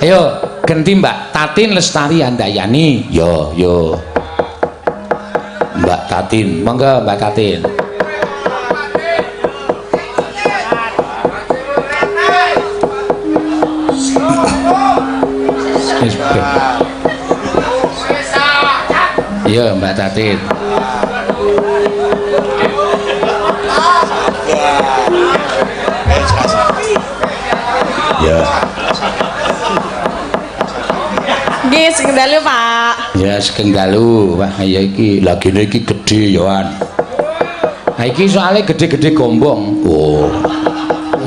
Ayo genti Mbak Tatin Lestari Handayani. Yo yo. Mbak Tatin, monggo Mbak Tatin. Iya Mbak Tatin. Ya. Nggih, sugeng dalu, Pak. Ya sugeng dalu. Wah, ya iki lagine iki gedhe ya, Wan. Ha iki soalé gedhe-gedhe gombong. Oh.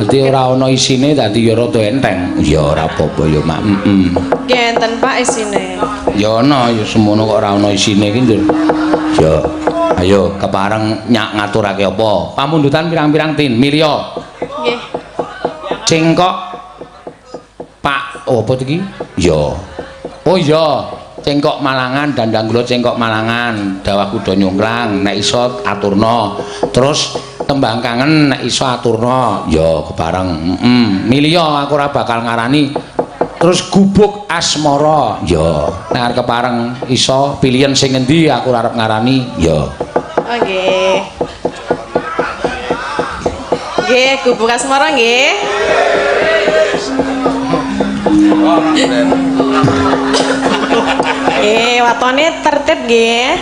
Dadi ora ana isine dadi ya rada enteng. Ya ora apa-apa ya, Mak. Heeh. Nggih enten, Pak, isine. Ya ana ya semono kok ora ana isine iki, Ndur. Ya. Ayo kepareng nyak ngaturake apa? Pamundutan pirang-pirang tin milya. Nggih. Cengkok Pak, oh, apa iki? Ya. Oh iya, cengkok Malangan, dandang gula cengkok Malangan, dawah kuda nyungkrang, nek iso aturna. Terus tembang kangen nek iso aturna. Ya kepareng. Heeh. Milya aku ora bakal ngarani. Terus gubuk asmara. Ya, nek arep kepareng iso pilihan sing ngendi aku ora arep ngarani. Ya. Oh nggih. Nggih, gubuk asmara nggih. Watone tertib nggih.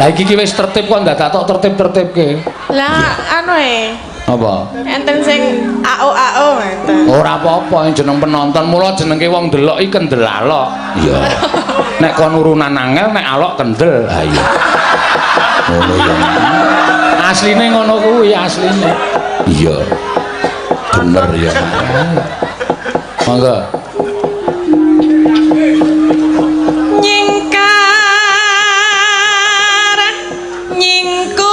Lah iki ki wis tertib kok ndadak tok tertib-tertibke. Lah anu e. Apa? Enten sing AO-AO enten. Ora apa-apa jeneng penonton, mula jenenge wong ndelok iki kendel alok. Iya. Nek kon urunan angel, nek alok kendel. Ha iya. Ngono ya. Asline ngono kuwi asline. Iya. Bener ya. Monggo. Nyingkar nyingkur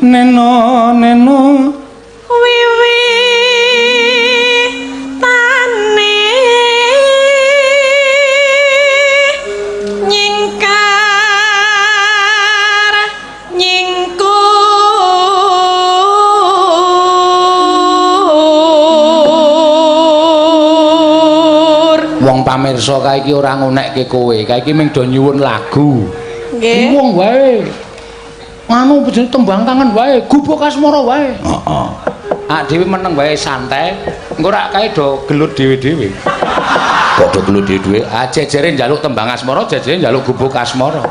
Neno neno wiwitane nyingkar nyingkur wong pamirsa kae iki ora ngunekke kowe, kae iki mung do nyuwun lagu. Nggih. Wong wae. Anu jenenge tembang kangen wae, gubuk asmara wae. Heeh. Ak dhewe meneng wae santai, engko rak kae do gelut dhewe-dhewe. Kok do gelut dhewe-dhewe? Ah jejere njaluk tembang asmara, jejere njaluk gubuk asmara.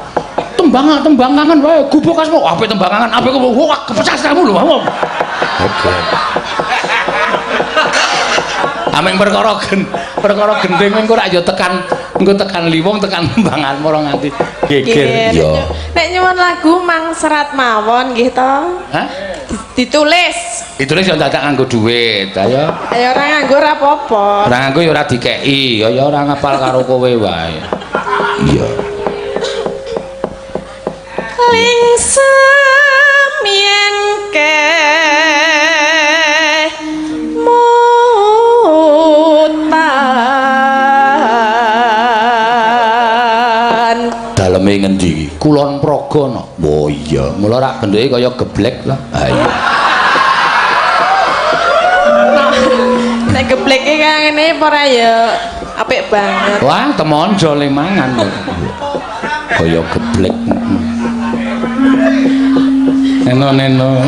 Tembang tembang kangen wae, gubuk asmara. Apik tembang kangen, apik gubuk. Wah, kepecah kamu lho. Oke. Ameng perkara perkara gending engko rak ya tekan engko tekan liwong tekan tembang asmara nganti geger. Iya. Nek nyuwun lagu mang serat mawon nggih to. Hah? Ditulis. Ditulis ya dadak nganggo dhuwit. Ayo. Ayo ora nganggo ora apa-apa. Ora nganggo ya ora dikeki, ya ora ngapal karo kowe wae. Iya. Lingsem yen ke mutan. Daleme ngendi iki? Kulon Progo no. Oh iya, mula rak bentuke kaya geblek to. Ha iya. Nek gebleke kaya ngene apa ora ya apik banget. Wah, temonjo le mangan. Kaya geblek. Neno neno.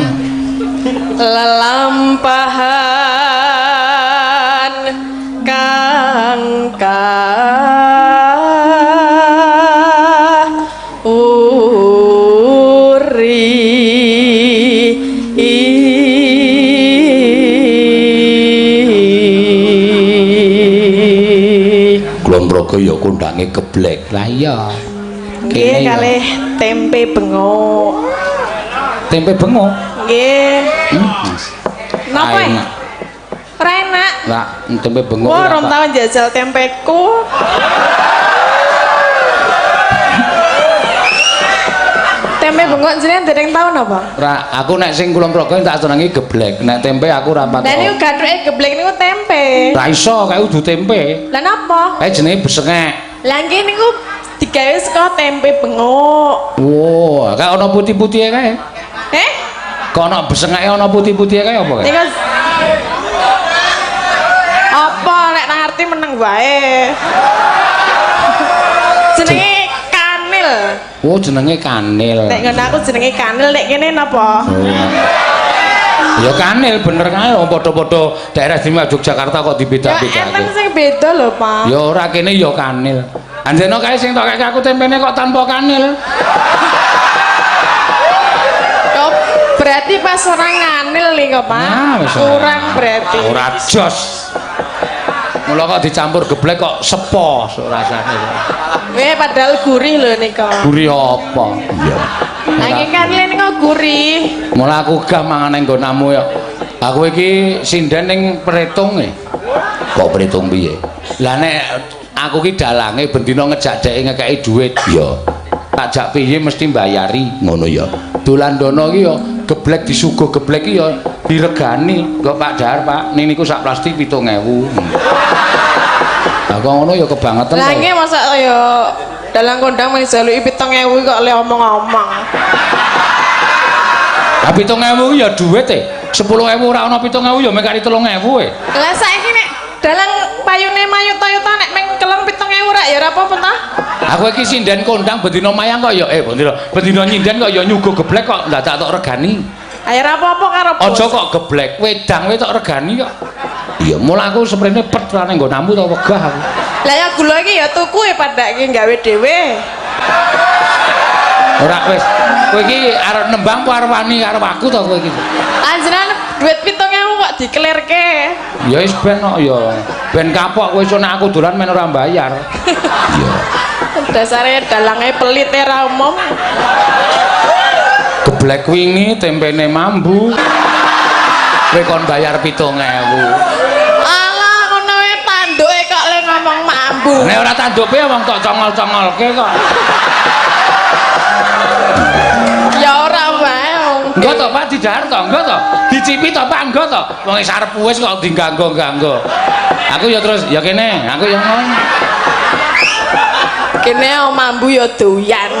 Lelampahan kang uri. Kulon Progo ya kondange geblek. Lah iya. Nggih kalih tempe bengok. Tempe bengok? Nggih. Napa? Enak. Ora enak. Lah tempe bengok. Wah, rong tau njajal tempeku. Tempe bengok jenengan dereng tau napa? Ora, aku nek sing Kulon Progo tak senengi geblek. Nek tempe aku ora patek. Lah niku gathuke geblek niku tempe. Ra iso, kae udu tempe. Lah napa? Kae jenenge besengek. Lah nggih niku Digawe saka tempe benguk. Wah, kae ana putih-putihe kae. Eh? Kok ana besengake ana putih-putihe kae apa kae? Niku apa nek nang ngerti meneng wae. Jenenge kanil. Oh, jenenge kanil. Nek ngono aku jenenge kanil, nek kene napa? Oh. Ya kanil bener kae wong padha-padha daerah istimewa Yogyakarta kok Ya dibeda-bedake. enten sing beda lho, Pak. Ya ora, kene ya kanil. Anjeno kae sing tok kek aku tempene kok tanpa kanil. Kok berarti pas ora nganil nih kok, Pak. Nah, wis ora. Kurang berarti. Ora jos. Mula kok dicampur geblek kok sepo rasane. Eh, padahal gurih lho nika. Gurih apa? Iya. Lagi kanil nika gurih. Mula aku gah mangan nang nggonamu ya. Aku iki sinden ning Pretung e. Kok Pretung piye? Lah nek aku ki dalange bendina ngejak dheke ngekeki dhuwit. Iya. Tak jak piye mesti mbayari, ngono ya. Dolan dono ki ya geblek disuguh geblek ki ya diregani. Kok Pak Dahar, Pak, ning niku sak plastik 7.000. Lah kok ngono ya kebangetan. Lah to. nggih masa ya dalang kondang mung jaluki 7.000 kok le omong-omong. Lah 7.000 ki ya dhuwit e. 10.000 ora ana 7.000 ya mek kari 3.000 e. Lah saiki nek dalang payune mayuta-yuta nek meng keleng 7.000 rak ya ora apa-apa ta? Aku iki sinden kondang bendina mayang kok ya bendina nyinden kok ya nyuguh geblek kok ndadak tok regani. Ayo ora apa-apa karo bos. Aja kok geblek, wedang wae tok regani kok. Iya, mula aku seprene pet ra ning nggonamu to wegah aku. Lah ya gula iki ya tuku e padake gawe dhewe. Ora wis. Kowe iki arep nembang apa arep wani karo aku to kowe iki? Anjenengan duit 7.000 kok dikelirke. Ya wis ben kok ya. Ben kapok kowe iso nek aku dolan men ora bayar. Iya. Dasare dalange pelit e ra umum. Geblek wingi tempene mambu. Kowe kon bayar 7.000. Alah ngono wae tanduke kok le ngomong mambu. Nek ora tanduke wong tok congol-congolke kok. Ya ora wae wong. Engko to Pak didahar to, engko to. Dicipi to Pak, engko to. Wong wis arep wis kok diganggo-ganggo. Aku ya terus ya kene, aku ya ngono. Kene mambu ya doyan.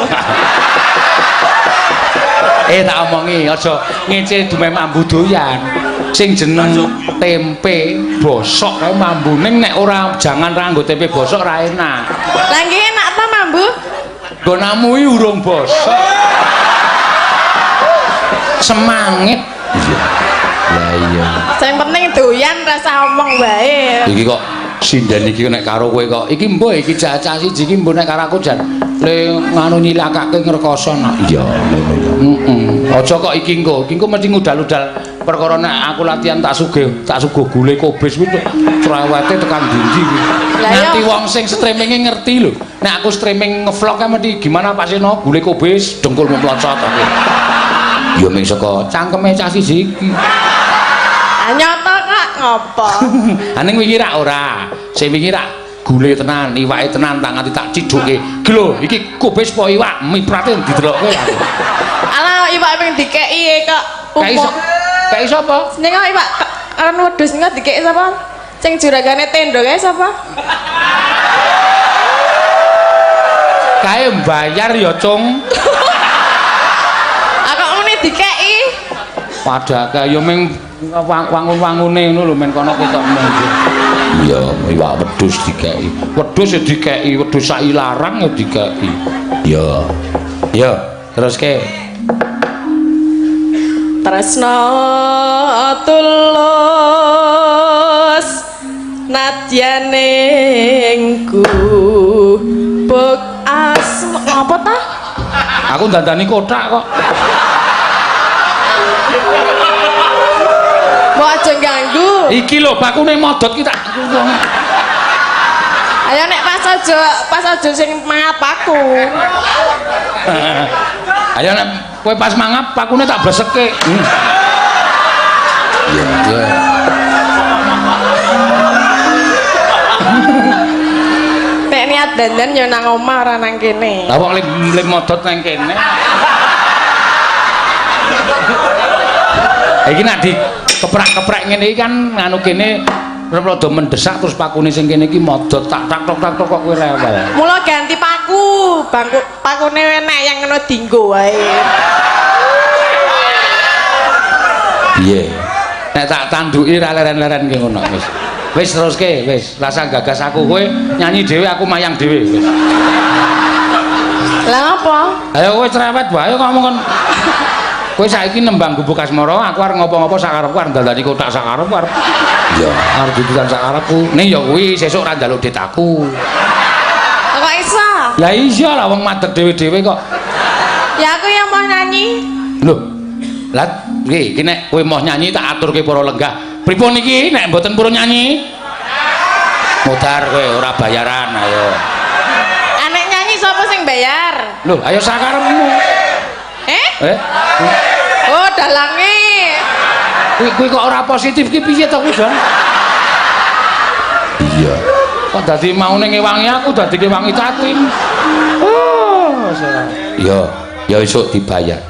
Tak omongi aja ngece dumeh mambu doyan. Sing jeneng tempe bosok kae mambu ning nek ora jangan ra nggo tempe bosok ra enak. Lah nggih enak ta mambu? Nggonamu iki urung bosok. Semangit. Iya. Lah iya. Sing penting doyan rasa omong wae. Iki kok sinden iki nek karo kowe kok iki mbuh iki cacah siji iki mbuh nek karo aku jan le nganu nyilakake ngrekoso nak. Iya ngono ya. Heeh. Aja kok iki engko, iki engko mesti ngudal-udal perkara nek aku latihan tak sugih, tak suguh gule kobis kuwi cerewete tekan ndi kuwi. Lah iya. Nganti wong sing streaminge ngerti lho. Nek aku streaming ngevlog kan mesti gimana Pak Seno gule kobis dengkulmu mlocot aku. Ya ming saka cangkeme cah siji iki. Ah nyoto kok ngopo? Aning wingi rak ora. Sing wingi rak gule tenan, iwake tenan tak nganti tak cidhuke. Iki lho, iki kobis apa iwak? Miprate didelokke aku. Alah iwak ming dikeki kok. Kae iso. Kae sapa? Ning kok iwak kan wedhus ning dikeki sapa? Sing juragane tendo kae sapa? Kae mbayar ya, Cung. Ah kok muni dikeki? Padha kae ya ming wangun-wangune ngono lho men kono ketok mung. Iya, iwak wedhus dikeki. Wedhus ya dikeki, wedhus sak ilarang ya dikeki. Iya. Ya, teruske. Tresno tulus nadyaning gubuk asma apa ta? Aku dandani kothak kok. Mbok aja ganggu. Iki lho bakune modot ki tak. Ayo nek pas aja sing mangap aku. Ayo nek kowe pas mangap pakune tak bleseke. Iya, iya. Nek niat dandan ya nang omah ora nang kene. Lah wong lim modot nang kene. Iki nek di keprak-keprek ngene iki kan nganu kene rada mendesak terus pakune sing kene iki modot tak tak tok tak tok kok kowe rewel. Mula ganti paku. Paku, bangku pakune enek yang ngono dinggo wae. Piye? Nek tak tanduki ra leren-leren ki ngono wis. Wis teruske, wis. Rasa gagas aku kowe nyanyi dhewe aku mayang dhewe wis. Lah apa? Ayo kowe cerewet wae ngomong kon. Kowe saiki nembang Gubuk Asmara, aku arep ngopo-ngopo sakarepku arep dandani kotak sakarepku arep. Iya, arep dudukan sakarepku. Ning ya kuwi sesuk ora njaluk dit aku. Kok iso? Lah iya lah wong madeg dhewe-dhewe kok. Ya aku yang mau nyanyi. Lho. Lah iki iki nek kowe mau nyanyi tak aturke para lenggah. Pripun iki nek mboten purun nyanyi? Modar kowe ora bayaran ayo. Anek nyanyi sapa sing bayar? Lho, ayo sakarepmu. Eh? Eh? Oh, dalange. Kuwi kuwi kok ora positif ki piye to kuwi, Don? Iya. Kok dadi maune ngewangi aku dadi ngewangi Tatin. Oh, salah. Iya, ya esuk dibayar.